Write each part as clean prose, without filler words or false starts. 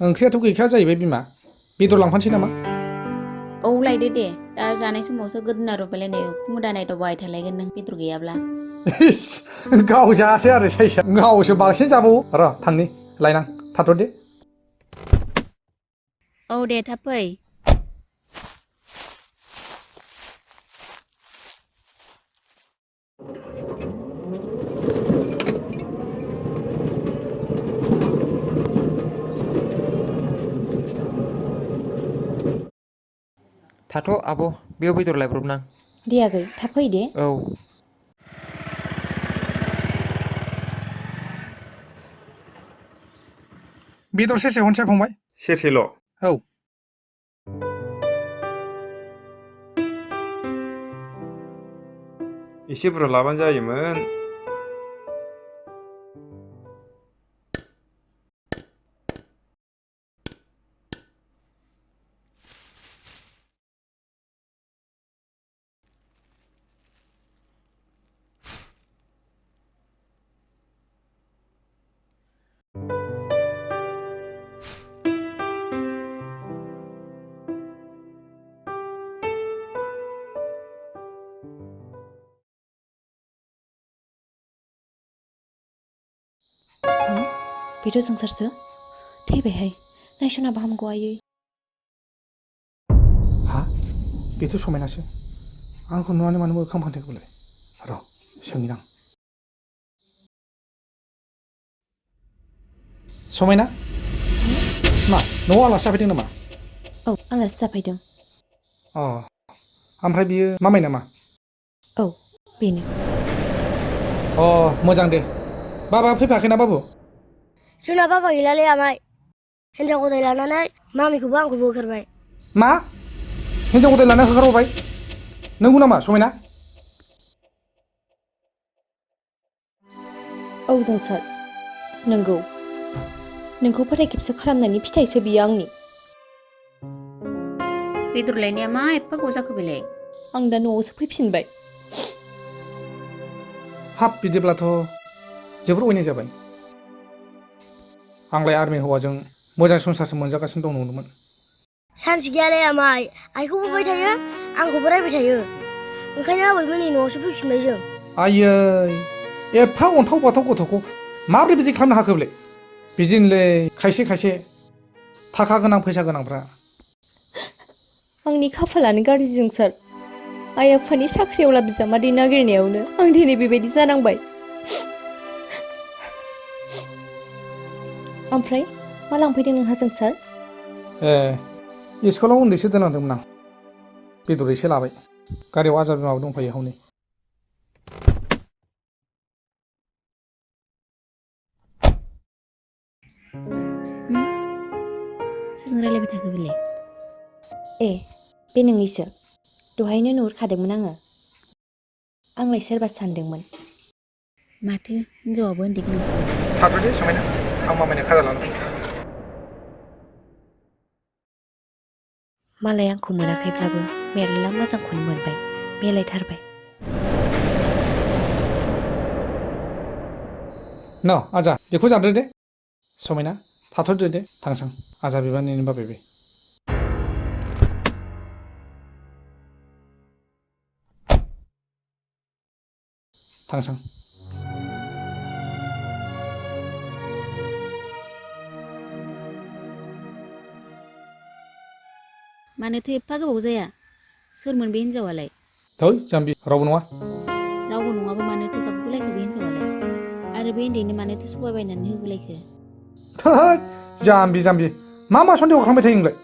ओंख्रियाथ' गैखाया जाहैबाय बिमा बेदर लांफानोसै नामा औ लायदो दे दा जानाय समावसो गोदोना रबायलायनाय खुमुदा नायदाव बाहाय थालायगोन नों बेदर गैयाब्ला इस गाव जासै आरो साइसआ गावसो बांसिन जाबावो र' थांनि लायनां थाथ'दे औ दे थाब फै थाथ' आब' बेयाव बेदर लायब्रबनां दे आगै थाब फै दे औ बेदर सेरसे हरनोसै फंबाय सेरसेल' औ एसे बुरजा लाबानो जायोमोन बेथ' जोंसारसो थैबायहाय नायस'नाबा हामगौ आयै हा बेथ' समायनासो आंखौ नुनानै मानो मोखां फांथेखो बेलाय र' सोंनि आं समायना मा न'आव आलासि जाफैदों नामा औ आलासि जाफैदों अ ओमफ्राय बियो मामाय नामा औ बेनो अ मोजां दे बाबा फैफाखैना बाबु जोंना बाबा गैलालै आमाय हिनजाव गोदान लानानै मामिखौबो आंखौबो होखारबाय मा हिनजाव गोदान लाना होखारहरबाय नंगौ नामा समायना औ जोंसार नंगौ नोंखौ फोथाय खेबस खालामनायनि फिथाइसो बियो आंनि बेदर लायनाया मा एफा गोबाव जाखो बेलाय आं दा न'आवसो फैफिनबाय हाब बिदिब्लाथ' जोबोर अयनाय जाबाय आंलाय आर्मि हौवाजों मोजां संसारसो मोनजागासिनो दं नंदोंमोन सान्स गैयालै आमाय आइखौबो बुबाय थायो आंखौबो रायबाय थायो ओंखायनो आबैमोननि न'आवसो फैफिनबाय जों आयै एफा अन्थाव बाथाव गथ'खौ माबोरै बिदि खालामनो हाखो बेलाय बिदिनोलै खायसे खायसे थाखा गोनां फैसा गोनांफ्रा आंनि खाफालानो गाज्रि जोंसार आइ आफानि साख्रिआवला बिजामादै नागिरनायावनो आं दिनै बेबायदि जानांबाय ओमफ्राय मा लांफैदों नोंहा जोंसार ए स्कुलाव उन्दैसो दोनलांदोंमोन आं बेदर एसे लाबाय गारियाव आजार बिमाबो दंफायो हनै सोरजों रायलायबाय थाखो बेलाय ए बे नोंनिसो दहायनो नुहुरखादोंमोन आंलाय सोरबा सानदोंमोन माथो हिनजावाबो उन्दै गोनांसो थाथ'दे समायना आं मामायनो खाजा लाना फैनि मालाय आंखौ मोनाखैब्लाबो मेरला मोजांखौनो मोनबाय मिलायथारबाय न आजा बेखौ जादो दे समायना थाथ'दो दे थांसां आजा बिबा नेनो बाबाय बे थांसां मानोथो एफा गोबाव जाया सोरमोन बे हिनजावालाय थै जाम्बि रावबो नङा रावबो नङाबा मानोथो गाबगुलायखो बे हिनजावालाय आरो बे उन्दैनो मानोथो सबायबायनानै होगुलायखो थोद जाम्बि जाम्बि मा सन्देह खालामबाय थायो नोंलाय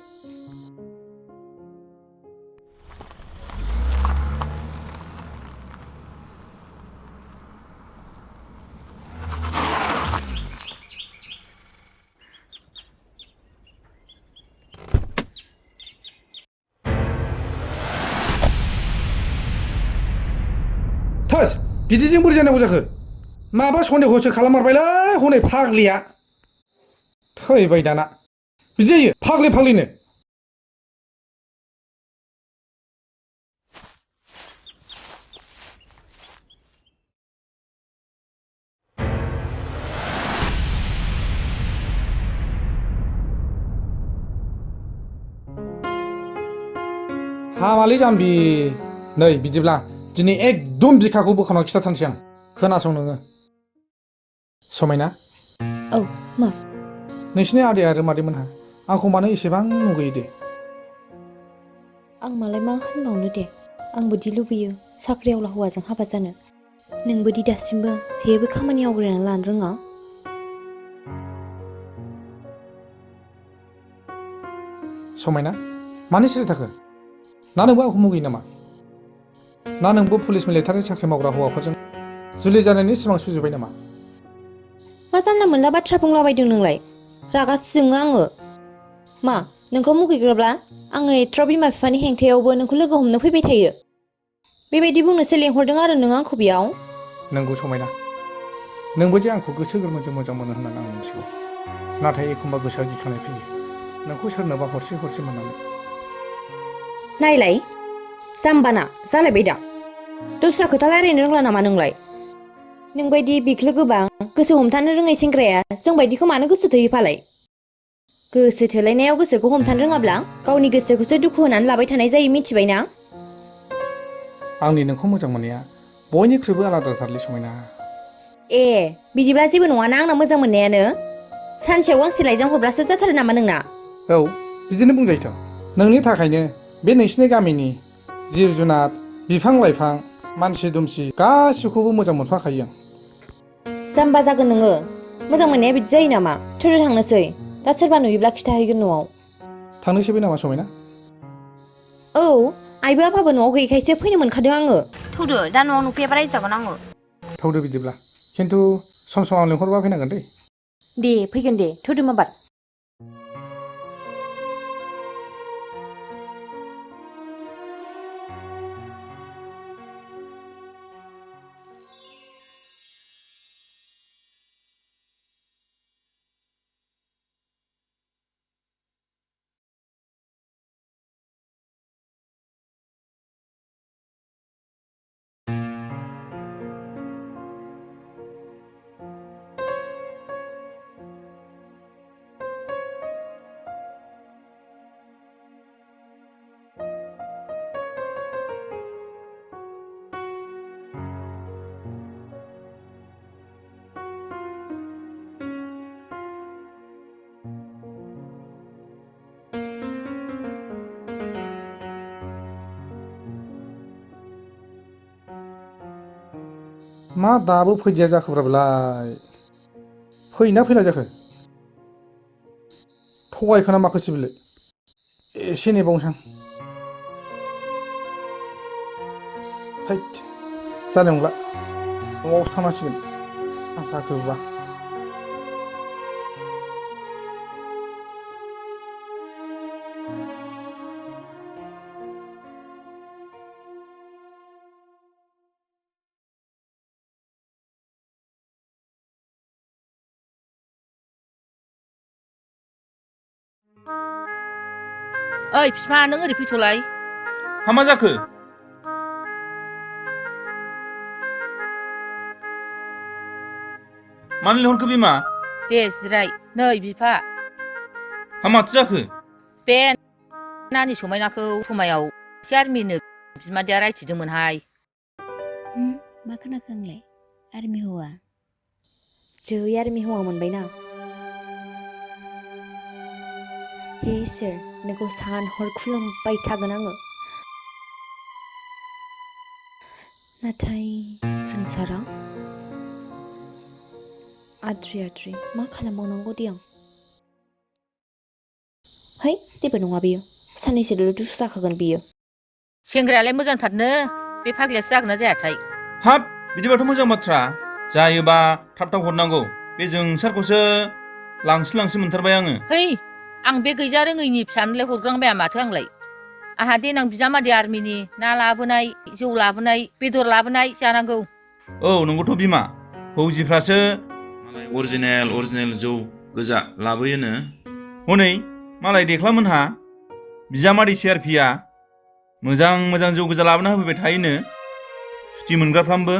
थोस बिदिजों बोरै जानांगौ जाखो माबा सन्देहसो खालाममारबायलै हनै फाग्लिया थैबाय दाना बिदि जायो फाग्लि फाग्लिनो हामालै जाम्बि नै बिदिब्ला दिनै एकदम बिखाखौ बोखावना खिथाथारसै आं खोनासं नोङो समायना औ मा नोंसिनि आदै आरो मादैमोनहा आंखौ मानो एसेबां मुगैयो दे आं मालाय मा होनबावनो दे आंबोदि लुबैयो साख्रिआवला हौवाजों हाबा जानो नोंबोदि दासिमबो जेबो खामानि आवग्रिनानै लानो रोङा समायना मानो सिरि थाखो ना नोंबो आंखौ मुगैयो नामा ना नोंबो पुलिस मिलिटारि साख्रि मावग्रा हौवाफोरजों जुलि जानायनि सिमां सुजुबाय नामा मा जानला मोनला बाथ्रा बुंलाबायदों नोंलाय रागासो जोङो आङो मा नोंखौ मुगैग्राब्ला आङो एथ्रा बिमा बिफानि हेंथायावबो नोंखौ लोगो हमनो फैबाय थायो बेबायदि बुंनोसो लेंहरदों आरो नों आंखौ बेयाव नंगौ समायना नोंबो जे आंखौ गोसो गोरबोजों मोजां मोनो होननानै आं मिथिगौ नाथाय एखमबा गोसोआ गिखांनाय फैयो नोंखौ सोरनोबा हरसे मोननानै नायलाय जाम्बाना जालायबाय दा दस्रा खोथा रायलायनो रोंला नामा नोंलाय नोंबायदि बिख्लो गोबां गोसो हमथानो रोङै सेंग्राया जोंबायदिखौ मानो गोसो थोयो फालाय गोसो थोलायनायाव गोसोखौ हमथानो रोङाब्ला गावनि गोसोखौसो दुखु होनानै लाबाय थानाय जायो मिथिबायना आंनि नोंखौ मोजां मोननाया बयनिख्रुइबो आलादाथारलै समायना ए बिदिब्ला जेबो नङाना आंना मोजां मोननायानो सानसेयाव गांसे लाइजाम हरब्लासो जाथारो नामा नोंना औ बिदिनो बुंजायोथ' नोंनि थाखायनो बे नोंसिनि गामिनि जिब जुनार बिफां लाइफां मानसि दुमसि गासिखौबो मोजां मोनफाखायो आं जाम्बा जागोन नोङो मोजां मोननाया बिदि जायो नामा थोदो थांनोसै दा सोरबा नुयोब्ला खिथाहैगोन न'आव थांनोसैबो नामा समायना औ आइबो आफाबो न'आव गैयैखायसो फैनो मोनखादों आङो थौदो दा न'आव नुफैयाबा रायजागोन आङो थौदो बिदिब्ला खिन्थु सम आं लिंहरबा फैनांगोन दै दे फैगोन दे थौदो माबार मा दाबो फैदिया जाखोब्रा बेलाय फैना फैला जाखो थगायखोना माखोसै बेलाय एसे नेबावनोसां हैद जानाय नंला न'आवसो थांनांसिगोन मा जाखोबा ओइ बिफा नों ओरै फैथ'लाय हा मा जाखो मानो लिंहरखो बिमा दे जिराय नै बिफा हा माथो जाखो बे नानि समायनाखौ समायाव आर्मिनो बिमादैया रायथिदोंमोनहाय मा खोनाखो आंलाय आर्मि हौवा जै आर्मि हौवा मोनबायना हे इसोर नोंखौ सान हर खुलुमबाय थागोन आङो नाथाय संसारा आद्रि मा खालामबावनांगौ दे आं है जेबो नङा बेयो साननैसोल' दुखु जाखागोन बेयो सेंग्रायालाय मोजांथारनो बे फाग्लियासो जागोन ना जायाथाय हाब बिदिबाथ' मोजां बाथ्रा जायोबा थाब हरनांगौ बे जोंसारखौसो लांसो मोनथारबाय आङो है आं बे गैजा रोङैनि फिसानोलाय हरग्रांबाया माथो आंलाय आंहा देनां बिजामादै आर्मिनि ना लाबोनाय जौ लाबोनाय बेदर लाबोनाय जानांगौ औ नंगौथ' बिमा फौजिफ्रासो मालाय अरिजिनेल जौ गोजा लाबोयोनो हनै मालाय देख्लामोनहा बिजामादै CRPया मोजां जौ गोजा लाबोना होफैबाय थायोनो सुथि मोनग्राफ्रामबो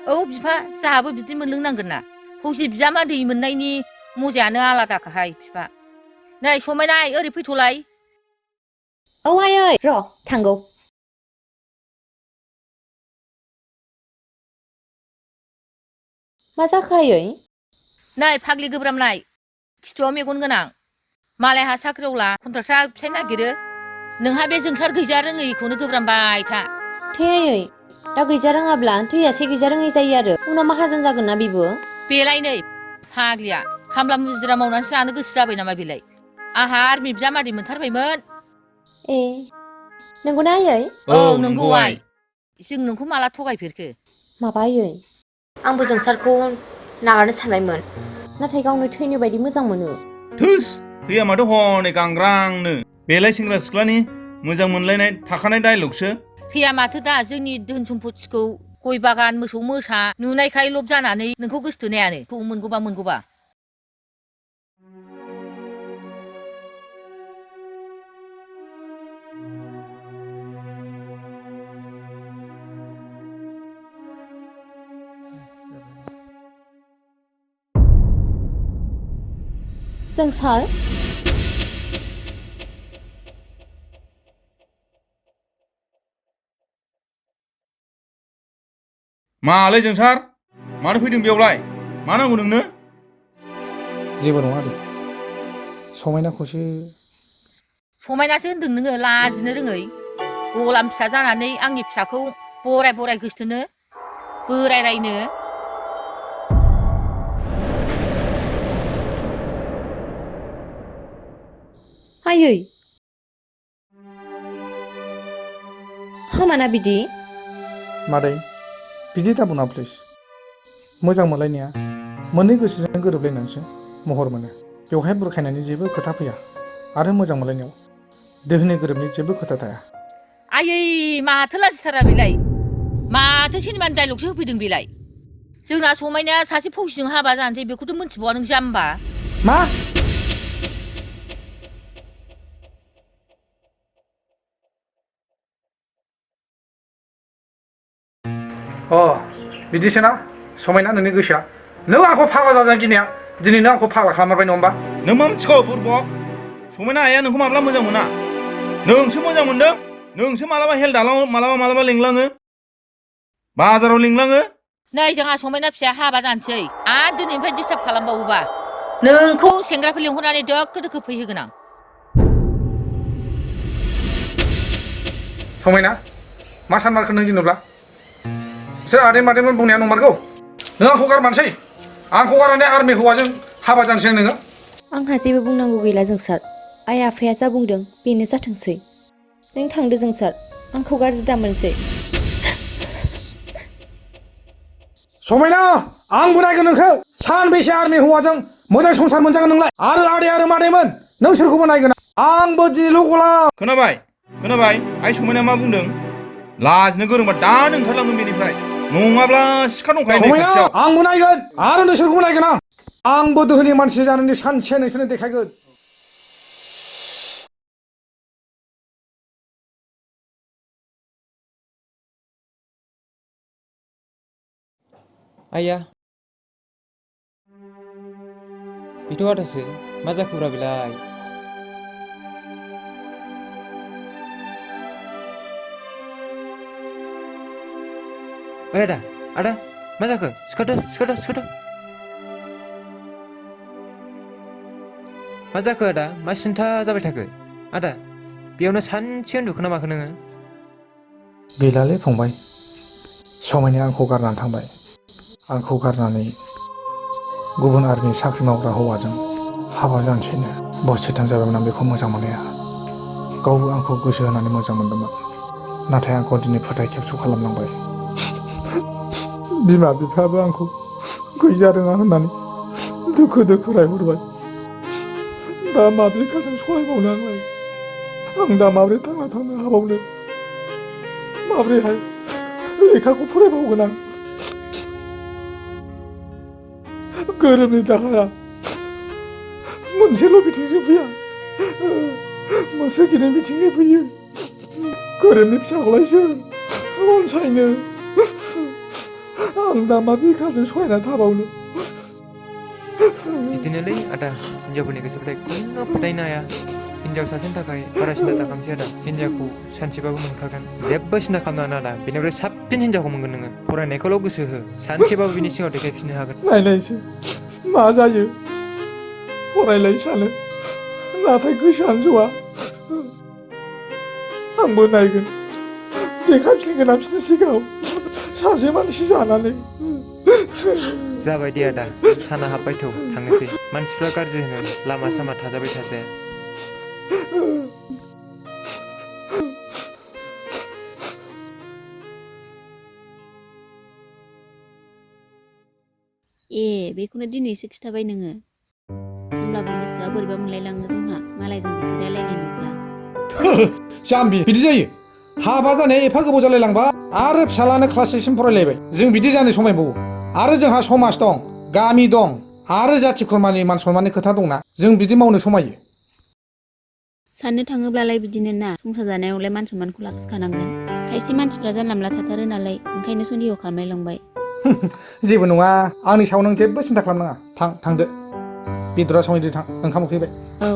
औ बिफा जोंहाबो बिदि मोनलोंनांगोन ना फौजि बिजामादै मोननायनि मजायानो आलादाखाहाय बिफा नै समायनाय ओरै फैथ'लाय औ आयै र' थांगौ मा जाखो आयै? नै फाग्लि गोब्रामनाय खिथुआव मेगन गोनां मालायहा साख्रियावला कन्ट्राक्टरा फिसाय नागिरो नोंहा बे जोंसार गैजा रोङैखौनो गोब्रामबाय था। थै आयै, दा गैजा रोङाब्ला थैयासे गैजा रोङै जायो आरो उनाव माहाजोन जागोन ना बेबो। बेलाय नै फाग्लिया खामला मुजिरा मावनानैसो जानो गोसो जाबाय नामा बेलाय? आंहा आर्मि बिजामादै मोनथारबायमोन। ए नंगौना आयै? औ नंगौ आइ। जों नोंखौ माला थगायफेरखो? माबा आयै, आंबो जोंसारखौ नागारनो सानबायमोन, नाथाय गावनो थैनो बायदि मोजां मोनो। थोस थैया माथो हनै गांग्रांनो बेलाय सेंग्रा सिख्लानि मोजां मोनलायनाय थाखानाय डायलगसो। थैया माथो दा जोंनि धोन सम्पथिखौ गय बागान मोसौ मोसा नुनायखाय लब जानानै नोंखौ गोसोथोनायानो मोनगौबा मोनगौबा। जोंसार मालै जोंसार मानो फैदों बेयावलाय? मा नांगौ नोंनो? जेबो नङा आदै, समायनाखौसो। समायनासो होन्दों नोङो लाजिनो रोङै गलाम फिसा जानानै आंनि फिसाखौ बराय बराय गोसोथोनो बोराय रायनो। आयै हामाना बिदि? मादै बिदि दाबुङा प्लिज। मोजां मोनलायनाया मोननै गोसोजों गोरोबलायनानैसो महर मोनो। बेवहाय बुरखायनायनि जेबो खोथा फैया आरो मोजां मोनलायनायाव दोहोनि गोरोबनि जेबो खोथा थाया। आयै माथो लाजिथारा बेलाय? माथो सिनेमानि डाइलगसो होफैदों बेलाय? जोंना समायनाया सासे फौजिजों हाबा जानोसै बेखौथ' मोनथिबावा नों जाम्बा? मा? अ बिदिसो ना समायना नोंनि गोसोआ? नों आंखौ फाग्ला जाजानो गिनाया दिनै नों आंखौ फाग्ला खालामबाय नङा होमबा? नों मा मिथिगौ बुरबक? समायना आइया नोंखौ माब्ला मोजां मोना? नोंसो मोजां मोनदों। नोंसो मालाबा हेल दालाङो मालाबा लिंलाङो बाजाराव लिंलाङो। नै जोंहा समायना फिसाया हाबा जानोसै आरो दिनैनिफ्राय डिस्टार्ब खालामबावोबा नोंखौ सेंग्राफोर लिंहरनानै दोखो दोखो फैहोगोन आं। समायना मा सानमारखो नों जेनेब्ला? बिसोर आदै मादैमोन बुंनाया नंमारगौ? नों आंखौ गारमारसै? आंखौ गारनानै आर्मि हौवाजों हाबा जानोसै नोङो? आंहा जेबो बुंनांगौ गैला जोंसार। आइ आफाया जा बुंदों बेनो जाथोंसै। नों थांदो जोंसार, आंखौ गाज्रि दामोनसै। समायना आंबो नायगोन नोंखौ सानबेसे आर्मि हौवाजों मोजां संसार मोनजागोन नोंलाय? आरो आदै आरो मादैमोन नों सोरखौबो नायगोन आंबो दिनैल' गलाम। खोनाबाय आइ समायना मा बुंदों? लाजिनो गोरोंबा दानो ओंखारलांगोन बेनिफ्राय नङाब्ला सिखा दंखायो नै समायना खाथियाव। आंबो नायगोन आरो नोंसोरखौबो नायगोन आंबो दोहोनि मानसि जानानै सानसे नोंसोरनो देखायगोन। आइया बेथ' आदासो मा जाखोब्रा बेलाय? ओइ आदा मा जाखो? सिखारदो। मा जाखो आदा? मा सिन्था जाबाय थाखो? आदा बेयावनो सानसे उन्दुखो ना माखो नोङो? गैलालै फंबाय, समायनाया आंखौ गारनानै थांबाय। आंखौ गारनानै गुबुन आर्मि साख्रि मावग्रा हौवाजों हाबा जानोसैनो। बोसोरथाम जाबायमोन आं बेखौ मोजां मोननाया। गावबो आंखौ गोसो होनानै मोजां मोनदोंमोन, नाथाय आंखौ दिनै फोथाय खेबस' खालामनांबाय। बिमा बिफायाबो आंखौ गैजा रोङा होननानै दुखु रायहरबाय। दा माब्रै खाजों सहायबावनो आंलाय? आं दा माब्रै थांना थानो हाबावनो? माब्रैहाय लेखाखौ फरायबावगोन आं? गोरोबनि दाहाया मोनसेल' बिथिंजों फैया, मोनसे गिदिर बिथिंजों फैयो। गोरोबनि फिसाखौलाय सोर अनसायनो? आं दा मा बिखाजों सहायनानै थाबावनो? बिदिनोलै आदा, हिनजावफोरनि गोसोखौलाय खुनु फोथायनो हाया। हिनजावसा सासेनि थाखाय बारा सिन्था दाखालामसै आदा हिनजावखौ सानसेबाबो मोनखागोन जेबो सिन्था खालामनाङा आदा बेनिफ्राय साबसिन हिनजावखौ मोनगोन नोङो फरायनायखौल' गोसो हो सानसेबाबो बिनि सिगाङाव देखायफिननो हागोन नायनायसै मा जायो फरायलाय सानो नाथाय गोसोआनो ज'आ आंबो नायगोन देखायफिनगोन आं बिसोरनि सिगाङाव सासे मानसि जानानै जाबाय दे आदा साना हाबबाय थौ थांनोसै मानसिफ्रा गाज्रि होनो लामा सामा थाजाबाय थाजाया बेखौनो दिनैसो खिथाबाय नोङो होमब्लाबो गोसोआ बोरैबा मोनलायलाङो जोंहा मालायजों बिदि रायलायनाय नुब्ला जाम्बि बिदि जायो हाबा जानाया एफा गोबाव जालायलांबा आरो फिसालानो क्लास 6 सिम फरायलायबाय जों बिदि जानो समायबावो आरो जोंहा समाज दं गामि दं आरो जाथि खुरमानि मान सनमाननि खोथा दंना जों बिदि मावनो समायो साननो थाङोब्लालाय बिदिनो ना संसार जानायावलाय मान सनमानखौ लाखिखानांगोन खायसे मानसिफ्रा जानला मोनला थाथारो नालाय ओंखायनो सन्देह खालामलायलांबाय जेबो नङा आंनि सायाव नों जेबो सिन्था खालामनाङा थांदो बेदरा संहैदो थां ओंखाम उखैबाय औ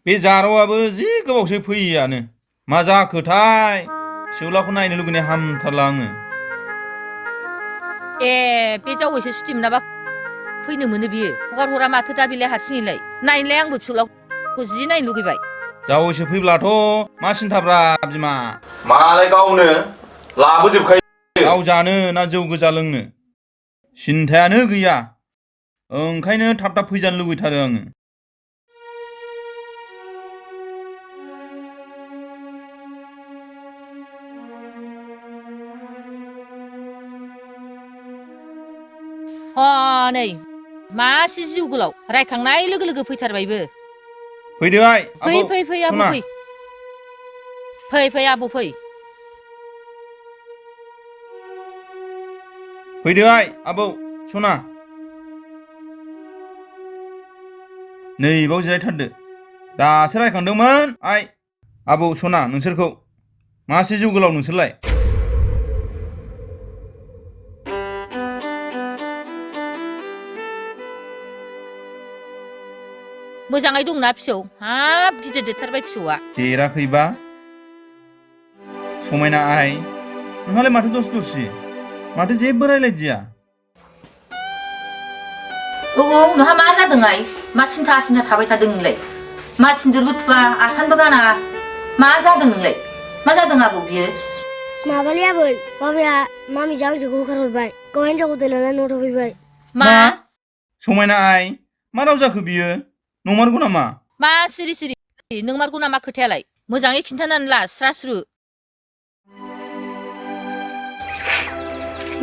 बे जारौआबो जि गोबावसै फैयानो मा जाखोथाय फिसौलाखौ नायनो लुगैनाय हामथारला आङो बे जावैसो सुटि मोनाबा फैनो मोनो बियो हगार हरा माथो दा बेलाय हारसिङैलाय नायनोलाय आंबो फिसौलाखौ जि नायनो लुगैबाय जावैसो फैब्लाथ' मा सिन्थाब्रा बिमा मालाय गावनो लाबोजोबखायो गाव जानो ना जौ गोजा लोंनो सिन्थायानो गैया ओंखायनो थाब थाब फैजानो लुगैथारो आङो नै मासे जिउ गोलाव रायखांनाय लोगो लोगो फैथारबायबो फैदोहाय फै फै फै आबौ फै फै फै आबौ फै फैदोहाय आबौ सना नै बाव जिरायथारदो दासो रायखांदोंमोन आइ आबौ सना नोंसोरखौ मासे जिउ गोलाव नोंसोरलाय मोजाङै दंना फिसौ हाब गिदिर देरथारबाय फिसौआ देराखैबा समायना आइ नोंहालाय माथो दस दरसि माथो जेबो रायलायदिया नोंहा मा जादों आइ मा सिन्था सिन्था थाबाय थादों नोंलाय मा सिन्दुरबो थुवा आसानबो गाना मा जादों नोंलाय मा जादों आबौ बियो माबालै आबै बाबाया मामिजों आंजोंखौ होखारहरबाय गाव हिनजावखौ दोनलांनानै न'आव थाफैबाय मा समायना आइ मा राव जाखो बियो नंमारगौ नामा मा सिरि सिरि नोंमारगौ नामा खोथायालाय मोजाङै खिन्थानानै ला स्रा स्रु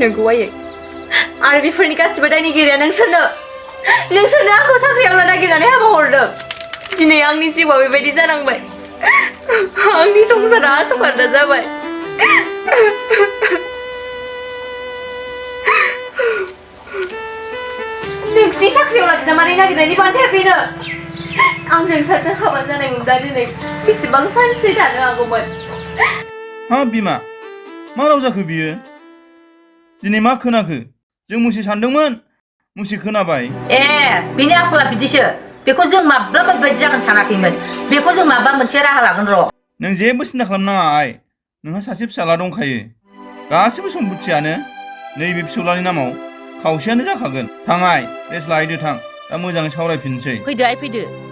नंगौ आयै आरो बेफोरनि गासिबो दायनिगिरिया नोंसोरनो आंखौ साख्रियावल' नागिरनानै हाबा हरदों दिनै आंनि जिउआ बेबायदि जानांबाय आंनि संसारा आसखान्दा जाबाय नोंसिनि साख्रियाव लाखिजामारै नागिरनायनि बान्थाया बेनो आंजों सारजों हाबा जानाय मोनब्ला दिनै बेसेबां सानसे थानो हागौमोन हा बिमा मा राव जाखो बियो दिनै मा खोनाखो जों मुसि सानदोंमोन मुसि खोनाबाय बेनि आखला बिदिसो बेखौ जों माब्लाबा बेबायदि जागोन सानाखैमोन बेखौ जों माबा मोनसे राहा लागोन र' नों जेबो सिन्था खालामनाङा आइ नोंहा सासे फिसाला दंखायो गासिबो सम्पथियानो नैबे फिसौलानि नामाव खावसेयानो जाखागोन थां आइ रेस्ट लाहैदो थां दा मोजाङै सावरायफिननोसै फैदो आइ फैदो